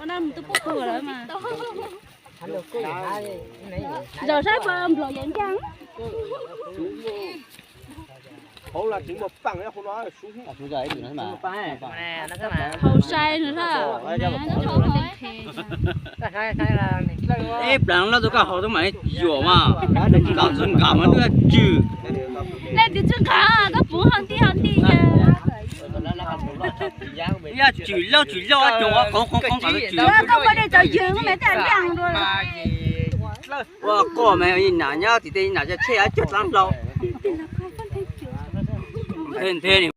Ua no tus pub kawg lawm mas. Zaum saib puas nplom yees ncaj. Haus sai nws lawm. Ib plaws loj tuaj koj haus tub mam yuam mas, nkam txog nkam mas twb tswm. Nej twb tswm nqa, koj puv hauv nti hauv nti. Yog tswm loj tswm loj coob qoob qoob qoob. Koj muaj dej tau ywg me tej liaj dua. Ua koj mas nam nyob tim tej nam coj tsheb cog dlaab hlau. Nthe nthe ni.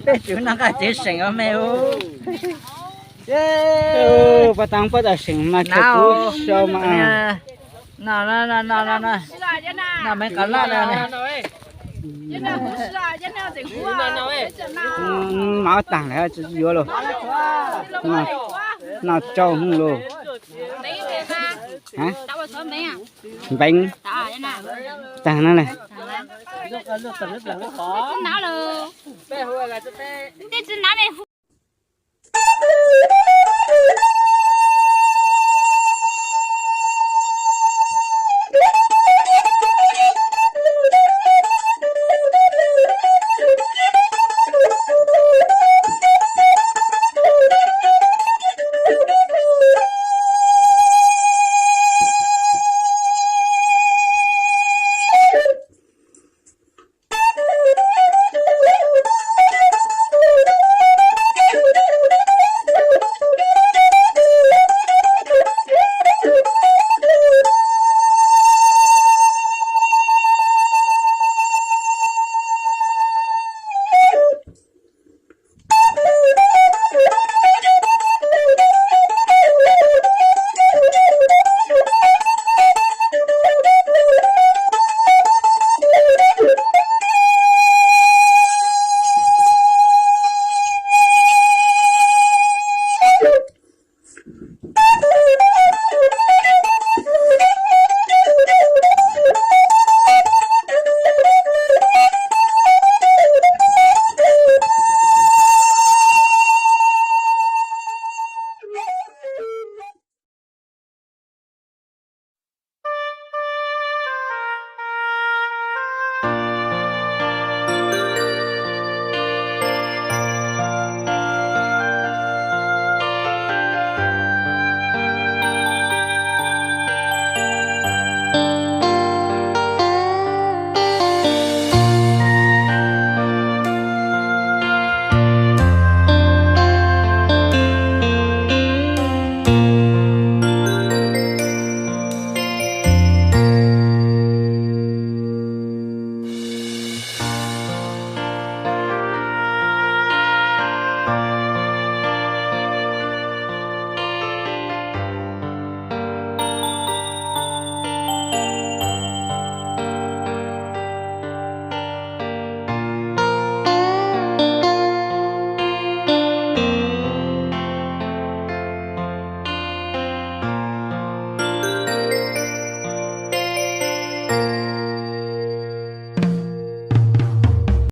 Peb tswv noj nqaij tsev seem os me ub. Pab taab pab tam seem mas khaws kuv sau mas. No, no, no, no, no, no. No me qab laj no ne. Mas taag lawm tsis yuav lauj. No tsau hwj lauj. Npeev. Taag no le. Tej tsis nav ne.